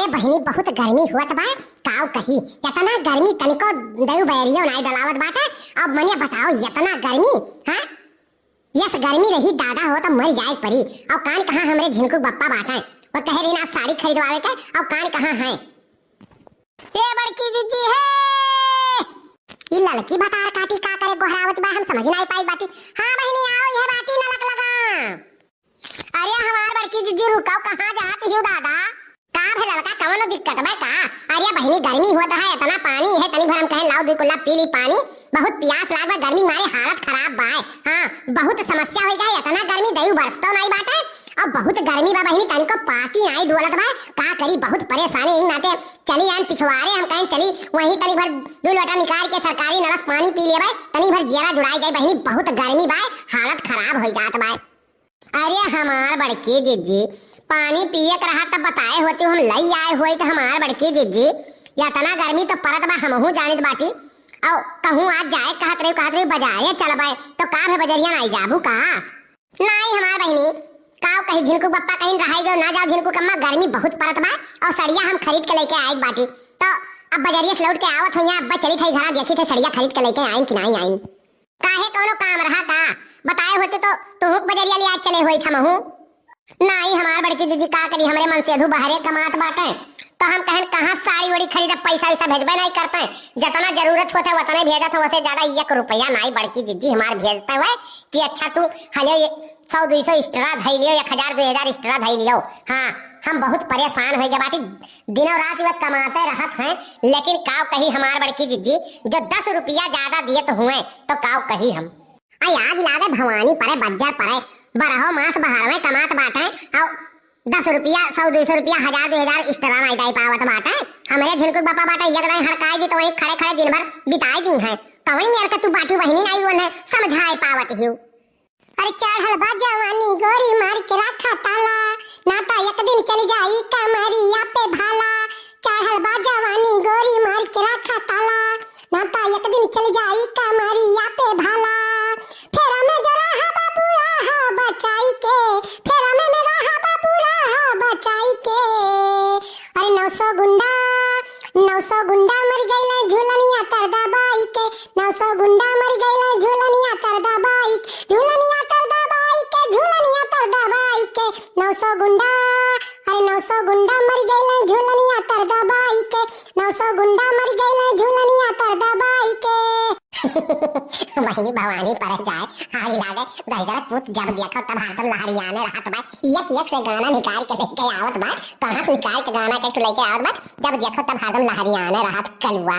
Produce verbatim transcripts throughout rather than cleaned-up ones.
बहिनी, बहुत गर्मी हुअत बा, काव कही, एतना गर्मी तनिको दयू बैरियो नाई डलावत बाटे। अब मने बताओ, एतना गर्मी, हाँ? यस गर्मी रही दादा हो त मर जाए परी। अब कान कहाँ हमरे झिनकू बप्पा बाटे, वो कहे रही ना साड़ी खरीदवावे के, अब कान कहाँ है? ए बड़की जिज्जी है, ई ललकी भतार काटी का करे गोहरावत बा, हम समझ नाई पाई बाटी। हाँ बहिनी, आओ, यह बाटी नलक लगा। अरे हमार बड़की जिज्जी रुकाओ, कहाँ जात हियो दादा? का भे ललका, कवनो दिक्कत बा का? अरे बहिनी, गर्मी होत है, एतना पानी है, तनी भर हम कहेन लाओ दुई कुल्ला पी ली पानी, बहुत पियास लाग बा, गर्मी मारे हालत खराब बा। हाँ, बहुत समस्या होइ गए, एतना गर्मी दयू बरसतो नाई बाटे। अब बहुत गर्मी बा बहिनी, तनिको पाती नाई डोलत बा, का करी, बहुत परेशानी। इन नाते चली आन पिछवारे, हम कहेन चली वहीं तनी भर दू लोटा निकाल के सरकारी नलस पानी पी लेबे, तनी भर जियरा जुड़ाई जाए बहिनी, बहुत गर्मी बा, हालत खराब होइ जात बा। अरे हमार बड़की जिज्जी, पानी पिए के रहा तब बताए होती, हम लई आए होई त हमार बड़की जिज्जी, एतना गर्मी तो परत बा, हमहू जानित बाटी। औ कहूँ आज जाए कहत रही, कहत रही बजारे चलबे, तो का भे बजरिया नाई जाबू का? नाई हमार बहिनी, काव कही झिनकू बप्पा कहीं रहाई जो ना जाओ झिनकू कम्मा, गर्मी बहुत परत बा, औ सड़िया हम खरीद के लेके आए बाटी। तो अब बजरिया से लौट के आवत हो यहाँ, अब चली थई घरा देखी थे सड़िया खरीद के लेके आइन कि नाई आइन। काहे कौनो काम रहा का? बताए होते तो तुहूँ के बजरिया ले आज चले होई था महू। नाई हमार बड़की जिज्जी का करी, हमरे मन से अधू बहरे कमात बाटे। तो हम कहन कहाँ साड़ी ओड़ी खरीदब, पैसा वैसा भेजबे नाई करते। जतना जरूरत होत है वतने भेजत हो, वसे ज्यादा एक रुपया नाई बड़की जिज्जी हमार भेजते हुए कि अच्छा तू हले ये सौ दुई सौ extra धई लियो, एक हजार दुई हजार extra धई लियो। हाँ, हम बहुत परेशान होइ गए बाटी, दिनों रात वह कमाते रहत हैं, लेकिन काव कही हमार बड़की जिज्जी, जो दस रुपया ज्यादा दियत हुए तो काव कही हम। आ याद लागे भवानी परे, बज्जर परे, बरहो मास बहरवे कमात बाटे, औ दस रुपया, सौ दुई सौ रुपया, हजार दुई हजार extra नाई दाई पावत बाटे। हमरे झिनकू बप्पा बाटे, एक दाई हड़काई दी तो वहीं खड़े खड़े दिन भर बिताई दी हैं। कवन मेर के तू बाटी बहिनी नाई उन्हें समझाए पावत हियो। अरे चढ़ल बा जवानी गोरी मार के राखा ताला, ना ता एक दिन चल जाई कमरिया पे भाला। चढ़ल बा जवानी गोरी मार के राखा ताला, ना ता एक दिन चल जाई कमरिया पे भाला। फेरा में जो रहा बाबू रहा बचाई के, फेरा में, में रहा बाबू रहा बचाई के। अरे नौ सौ गुंडा, नौ सौ गुंडा मर गइले झूलनिया तर दबाई के, नौ सौ गुंडा मर गइले झूलनिया तर दबाई के, झूलनिया तर दबाई के, झूलनिया तर दबाई के, नौ सौ गुंडा। अरे नौ सौ गुंडा मर गइले झूलनिया तर दबाई के, नौ सौ गुंडा मर गइले झूलनिया तर दबाई के। बहिनी भवानी परे जाए, आग लागे, दहिजरा पूत जब देखो तब हरदम लहरियाने रहत बा। एक एक से गाना निकाल के लेके आवत बा, कहाँ से निकाल के गाना के लेके आवत बा, जब देखो तब हरदम लहरियाने रहत कलुआ।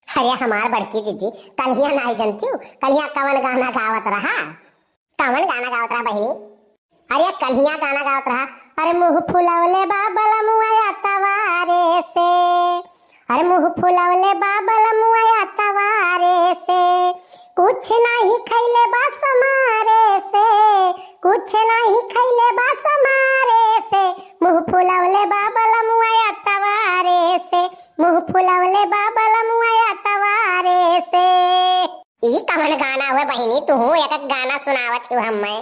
अरे हमार बड़की जिज्जी, कल्हिया नाई जनतिउ, कल्हिया कवन गाना गावत रहा? कवन गाना गावत रहा बहिनी? अरे कल्हिया गाना गावत रहा, अरे मुँह फुलवले बा बलमुआ अतवारे से, अरे मुँह फुलवले बा बलमुआ अतवारे से, कुछ नाही खैले बा सोमारे से, कुछ नाही खैले बा सोमारे से, मुँह फुलवले बा बलमुआ अतवारे से, मुँह फुलवले बा बलमुआ अतवारे से। ई कवन गाना हुए बहिनी, तुहू एक एक गाना सुनावत हिउ हम्मे।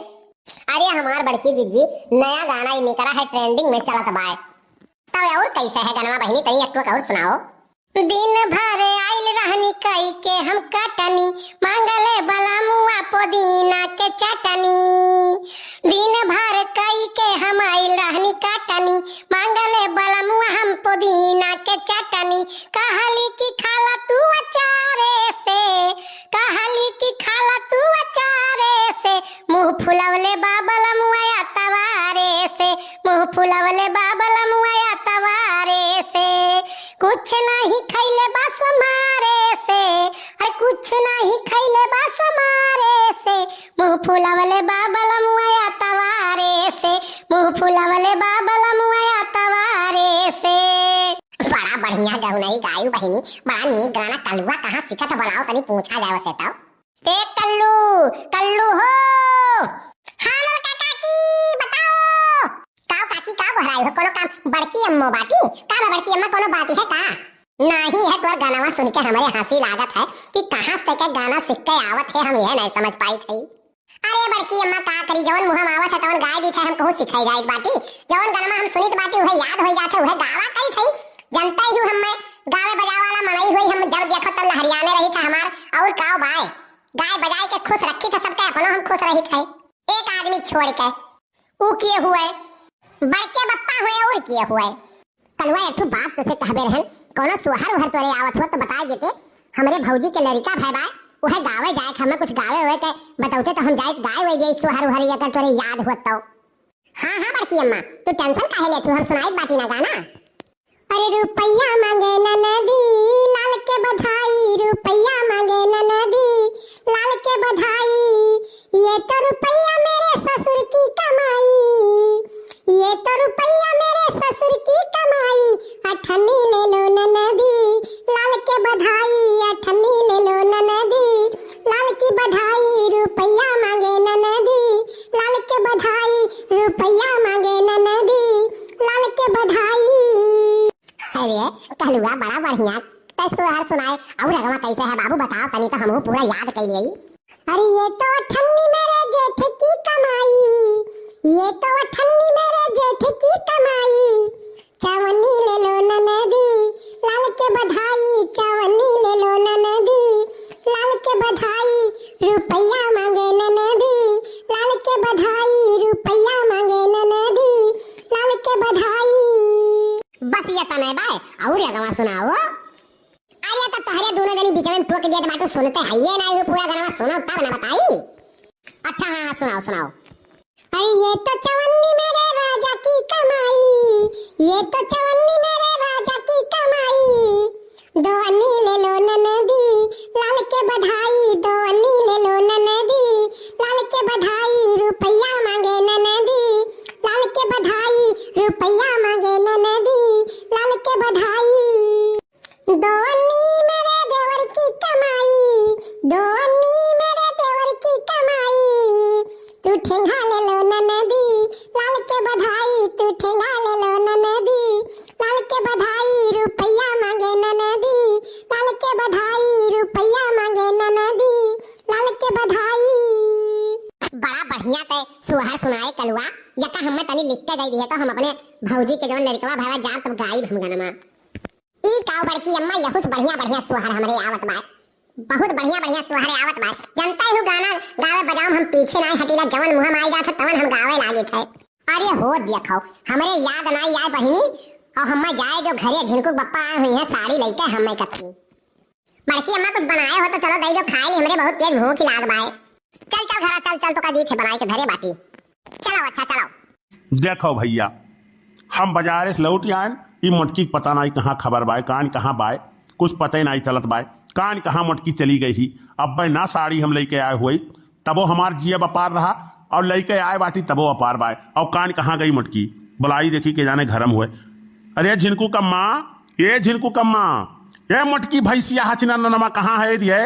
अरे हमार बड़की जिज्जी, नया गाना ई निकरा है, trending में चलत बाय। तब और कैसे है गनवा बहिनी, तनी एक ठो और सुनाओ। दिन भर आइल रहनी कई के हम कटनी, मांगले बलमुआ पुदीना के चटनी। दिन भर कई के हम आइल रहनी कटनी, मांगले बलमुआ हम पुदीना के चटनी। कहली कि खाला तू अचारे से, कहली कि खाला तू अचारे से, मुँह फुलवले बा बलमुआ अतवारे से, मुँह फुलवले बा बलमुआ अतवारे से। कुछ नाही खैले बा सोमारे से, अरे कुछ नाही खैले बा सोमारे से, मुँह फुलवले बा बलमुआ अतवारे से, मुँह फुलवले बा बलमुआ अतवारे से। बड़ा बढ़िया गौनई गायू बहिनी, बड़ा नीक गाना। कलुआ कहाँ सीखत हो, बोलाओ तनी पूछा जाए वसे तो। ए कल्लू, कल्लू हो। हाँ ललका काकी, बताओ। काओ काकी, का गोहराई हो? कोनो काम, बड़की अम्मो बाटी? का बा बड़की अम्मा, कोनो बात है का? नाही है, तोर गानवा सुन के हमरे हँसी लागत है कि कहाँ से के गाना सीख के आवत है, हम यह नहीं समझ पाई थी। अरे बड़की अम्मा, का करी, जवन मुँह में आवत है तवन गाय दीत है, हम कहूँ सिखाई जाइत बाटी। जवन गनमा हम सुनित बाटी उहे याद होई जात है, उहे गावा करित है। जनते ही हम्मे गावे बजावे वाला मनई हुई, हम जब देखो तब लहरियाने रहित है हमार। और का बाय, गाय बजाए के खुश रखित है सबके, अपनो हम खुश रहित है। एक आदमी छोड़ के। ऊ के हुए? बड़के बप्पा हुए, और के हुए? कलुआ, एक ठो बात तोसे कहबे रहन, कौनो सोहर ओहर तोरे आवत हो तो बताए देते। हमरे भौजी के लड़िका भाई बा, उहे गावे जाए के, हमें कुछ गावे हुए के बतौते तो हम जाए गाए हुए दे सोहर ओहर, अगर तोरे याद हो तो। हाँ हाँ बड़की अम्मा, तू tension काहे लेत हो, हम सुनाइत बाटी ना गाना। अरे रुपया मांगे ननदी, लाल के बधाई, रुपया मांगे ननदी, लाल के बधाई। ये तो रुपया मेरे ससुर की कमाई, ये तो रुपया मेरे ससुर की कमाई। अठन्नी ले लो ननदी, लाल के बधाई, अठन्नी ले लो ननदी, लाल की बधाई। रुपया मांगे ननदी, लाल के बधाई, रुपया मांगे ननदी, लाल के बधाई। अरे कलुआ, बड़ा बढ़िया तै सोहर सुनाए। और अगवा कैसे है बाबू, बताओ तनी तो हमहू पूरा याद कर लेई। अरे ये तो अठन्नी मेरे जेठ की कमाई, ये तो अठन्नी मेरे जेठ की कमाई। चवन्नी ले लो ननदी, लाल के बधाई, चवन्नी ले लो ननदी, लाल के बधाई। रुपया मांगे ननदी, लाल के बधाई, रुपया मांगे ननदी, लाल के बधाई। बस ये तने बाय, और अगवा सुनाओ। अरे तो तोहरे दोनों जनी बीच में टोक दिया तो बाटू सुनते है ये नहीं, पूरा गनवा सुनो तब ना बताई। अच्छा हाँ हाँ सुनाओ सुनाओ। अरे ये तो चवन्नी मेरे राजा की कमाई, ये तो चवन्नी मेरे राजा की कमाई। दो अन्नी ले लो ननदी, लाल के बधाई, दो अन्नी ले लो ननदी, लाल के बधाई। रुपया मांगे ननदी, लाल के बधाई, रुपया मांगे ननदी, लाल के बधाई। दो अन्नी मेरे देवर की कमाई, दो अन्नी मेरे देवर की कमाई। तू ठेंगा ले लो ननदी, लाल के बधाई, तू ठेंगा ले लो ननदी, लाल के बधाई। रुपया मांगे ननदी, लाल के बधाई, रुपया मांगे ननदी, लाल के बधाई। बड़ा बढ़िया तै सोहर सुनाए कलुआ, यका हमें तनी लिख के दे दिए तो हम अपने भौजी के जौन लड़कवा भाई जान तब गाइब हम गनमा। ई काव बड़की अम्मा, यहू से बढ़िया बढ़िया सोहर हमरे आवत बा, बहुत बढ़िया बढ़िया सोहर आवत बा। जनता ही गाना गावे बजावे हम पीछे नाई हटीला, जवन मुँह में आई जात है तवन हम गावे लागित है। अरे हो देखो, हमरे याद नाई आए बहिनी, और हम्मा जाए जो घरे झिनकू बप्पा आए हुई हैं साड़ी लेके हम्मे कत्ती। बड़की अम्मा कुछ बनाए हो तो चलो दे दो खाए ली, हमरे बहुत तेज भूख लाग बाए। चल चल घरा चल चल, तो का दी थे बनाए के धरे बाटी। चलो अच्छा चलो। देखो भैया, हम बजारे से लौट आयन, ई मोटकी के पता नाई कहाँ खबर बाय, कान कहाँ बाय, कुछ पते नाई चलत बाय, कान कहाँ मोटकी चली गई ही। अब्बे ना साड़ी हम लेके आए हुए, तबो हमार जिया बपार रहा, और लेके आए बाटी तबो अपार बाय, और कान कहाँ गई मोटकी, बुलाई देखी के जाने घरम हुए। अरे झिनकू कम्मा, ए झिनकू कम्मा, ए मोटकी भैंसिया हचना ननमा कहाँ है रे?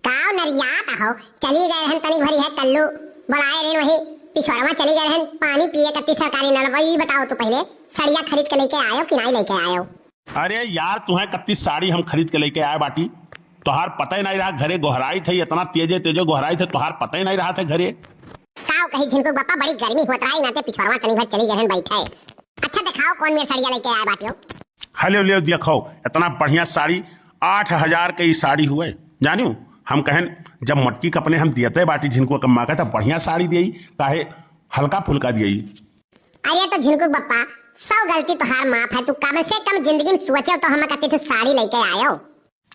काव नरियात हो, चली गए रहन तनी भरी है कल्लू, बुलाए रहन वही पिछोरवा चली गए रहन पानी पिए कत्ती सरकारी नल। वही बताओ तू पहले, सड़िया खरीद के लेके आयो कि नाई लेके आयो? अरे यार, तुहे कत्ती साड़ी हम खरीद के लेके आए बाटी, तोहार पता ही नाई रहा घरे गोहराई थे, इतना तेजे तेजे गोहराई थे, तोहार पता ही नाई रहा थे घरे। काव कही झिनकू बापा, बड़ी गर्मी होत रहा, नाते पिछोरवा तनी भर चली गए रहन बैठे। अच्छा दिखाओ कौन मेर सड़िया लेके आए बाटियो। हले ले देखो, इतना बढ़िया साड़ी, आठ हजार के ई साड़ी हुए। जानियो, हम कहन जब मोटकी के अपने हम दियते बाटी झिनकू कम्मा का, तब बढ़िया साड़ी दियई, काहे हल्का फुल्का दियई। अरे तो झिनकू बप्पा, सौ गलती तोहार माफ है, तू कम से कम जिंदगी में सोचो तो हम कत्ती ठो साड़ी लेके आयो।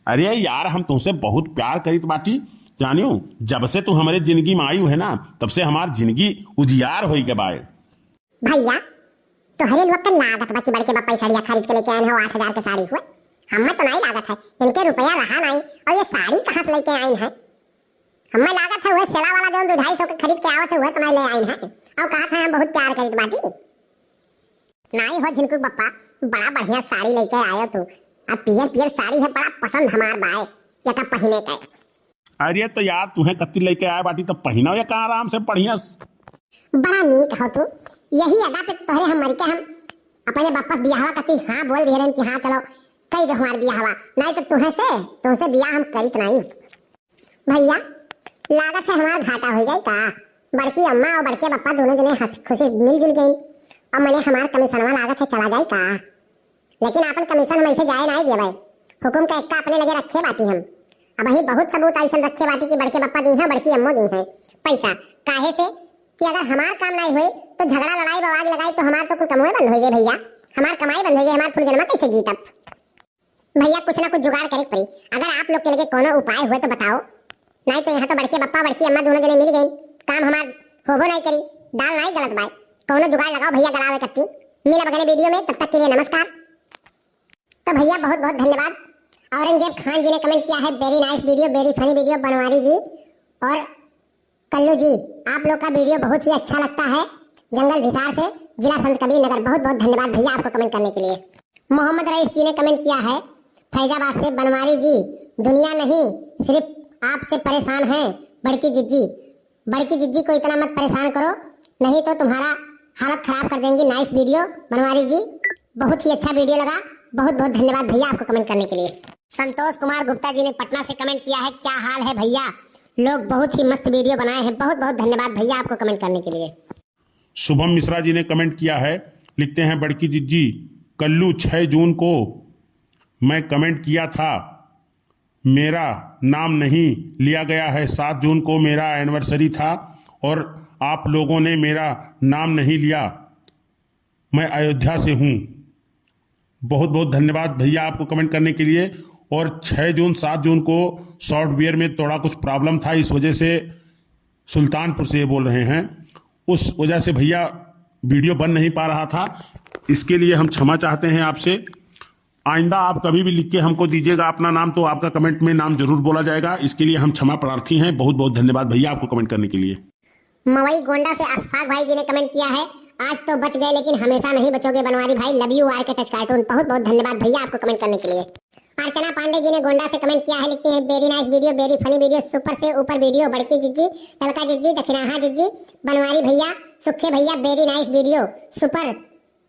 अरे यार, हम तुमसे बहुत प्यार करीत बाटी, जानियो, जब से तू हमरे जिंदगी में आई है ना, तब से हमार जिंदगी उजियार होई के बाय। भैया, तोहरे लोग के लागत बा कि बड़के बप्पा ई साड़िया खरीद के लेके आइन हो, आठ हजार के साड़ी हुए। हमें तो नाई लागत है, इनके रुपया रहा नाई, और ये साड़ी कहाँ से लेके आइन है? हमें लागत है, वह सेला वाला जौन दुधाई सौ के खरीद के आवत है, वह तो नाई ले आइन है। और कहा था, हम बहुत प्यार करीत बाटी। नाई हो झिनकू बप्पा, बड़ा बढ़िया साड़ी लेके आयो तू। अब पियर पियर साड़ी है, बड़ा पसंद हमार बाय, यका पहिने के। अरे तो यार, तुहे कत्ती लेके आए बाटी, तो पहिनो यका आराम से, बढ़िया। बड़ा नीक हो तू, यही अदा पे तो तोहरे हम मर के हम अपने वापस बियाहवा कत्ती हाँ बोल दिए रहन कि हाँ चलो, कई दे हमार बियाहवा, नाई तो तुहे से, तुहसे बियाह हम करित नाई। भैया, लागत है हमार घाटा होइ जाई का? बड़की अम्मा और बड़के बप्पा दोनों जने हंस खुशी मिलजुल गइन। अब मने हमार कमीशनवा लागत है चला जाई का? लेकिन आपन कमीशन हम ऐसे जाए नाई देबै। हुकुम का एक्का अपने लगे रखे बाटी हम। अबहीं बहुत सबूत ऐसन रखे बाटी कि बड़के बप्पा दीहैं, बड़की अम्मो दीहैं पैसा। काहे से कि अगर हमार काम नाई होए तो झगड़ा, लड़ाई, बवाल लगाई तो हमार तो कुल कमवे बंद होइ जाए भइया, हमार कमाई बंद होइ जाए, हमार फुलगनमा कैसे जीतब? भइया कुछ ना कुछ जुगाड़ करे के पड़ी। अगर आप लोग के लगे कोनो उपाय होए तो बताओ, नाई तो यहाँ तो बड़के बप्पा बड़की अम्मा दोनों जने मिल गइन, काम हमार होबो नाई करी, दाल नाई गलत बाय। कोनो जुगाड़ लगाओ भइया गलावे कत्ती। मिलब अगले video में, तब तक के लिए नमस्कार। तो भइया बहुत बहुत धन्यवाद। औरंगजेब खान जी ने comment किया है, very nice video, very funny video बनवारी जी और कल्लू जी, आप लोग का video बहुत ही अच्छा लगता है। जंगल हिसार से, जिला संत कबीर नगर। बहुत बहुत धन्यवाद भइया आपको comment करने के लिए। मोहम्मद रईस जी ने comment किया है फैजाबाद से, बनवारी जी, दुनिया नहीं सिर्फ आपसे परेशान है बड़की जिज्जी। बड़की जिज्जी को इतना मत परेशान करो, नहीं तो तुम्हारा हालत खराब कर देंगी। Nice video बनवारी जी, बहुत ही अच्छा video लगा। बहुत बहुत धन्यवाद भइया आपको comment करने के लिए। संतोष कुमार गुप्ता जी ने पटना से comment किया है, क्या हाल है भइया लोग, बहुत ही मस्त video बनाए हैं। बहुत बहुत धन्यवाद भइया आपको comment करने के लिए। शुभम मिश्रा जी ने comment किया है, लिखते हैं, बड़की जिज्जी, कल्लू, छह जून को मैं comment किया था, मेरा नाम नहीं लिया गया है। सात जून को मेरा anniversary था और आप लोगों ने मेरा नाम नहीं लिया। मैं अयोध्या से हूँ। बहुत बहुत धन्यवाद भइया आपको comment करने के लिए। और छह जून, सात जून को software में थोड़ा कुछ problem था, इस वजह से, सुल्तानपुर से ये बोल रहे हैं, उस वजह से भइया video बन नहीं पा रहा था, इसके लिए हम क्षमा चाहते हैं आपसे। आइंदा आप कभी भी लिख के हमको दीजिएगा अपना नाम, तो आपका comment में नाम जरूर बोला जाएगा, इसके लिए हम क्षमा प्रार्थी हैं। बहुत बहुत धन्यवाद भइया आपको comment करने के लिए। मवई गोंडा से अशफाक भाई जी ने comment किया है, आज तो बच गए लेकिन हमेशा नहीं बचोगे बनवारी भाई, love you R K Touch Cartoon। बहुत बहुत धन्यवाद भइया आपको comment करने के लिए। अर्चना पांडे जी ने गोंडा से comment किया है, लिखती हैं, very nice video, very funny video, super से ऊपर video, बड़की जिज्जी, ललका जिज्जी, दखिनाहा जिज्जी, बनवारी भइया, सुखे भइया, very nice video, super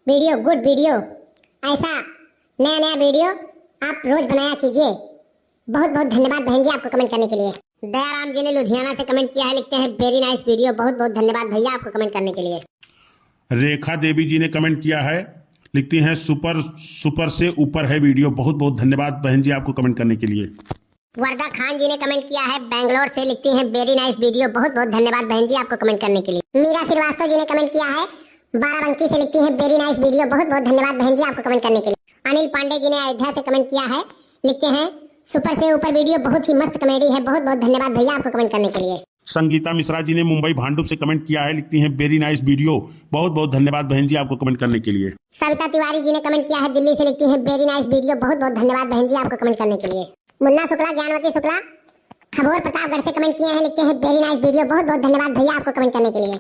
video, good video। ऐसा नया नया video आप रोज बनाया कीजिए। बहुत बहुत धन्यवाद बहन जी आपको comment करने के लिए। दयाराम जी ने लुधियाना से comment किया है, लिखते हैं, very nice video। बहुत बहुत धन्यवाद भइया आपको comment करने के लिए। रेखा देवी जी ने comment किया है, लिखती हैं, super, super से ऊपर है video। बहुत बहुत धन्यवाद बहन जी आपको comment करने के लिए। वर्दा खान जी ने comment किया है, बैंगलोर से, लिखती हैं, very nice video। बहुत बहुत धन्यवाद बहन जी आपको comment करने के लिए। मीरा श्रीवास्तव जी ने comment किया है, बाराबंकी से, लिखती हैं, very nice video। बहुत बहुत धन्यवाद बहन जी आपको comment करने के लिए। अनिल पांडे जी ने अयोध्या से comment किया है, लिखते हैं, super से ऊपर video, बहुत ही मस्त comedy है। बहुत बहुत धन्यवाद भइया आपको comment करने के लिए। संगीता मिश्रा जी ने मुंबई भांडुप से comment किया है, लिखती हैं, very nice video। बहुत बहुत धन्यवाद बहन जी आपको comment करने के लिए। सविता तिवारी जी ने comment किया है दिल्ली से, लिखती हैं, very nice video। बहुत बहुत धन्यवाद बहन जी आपको comment करने के लिए। मुन्ना शुक्ला, ज्ञानवती शुक्ला, खबोर प्रतापगढ़ से comment किए हैं, लिखते हैं, very nice video। बहुत बहुत धन्यवाद भइया आपको comment करने के लिए।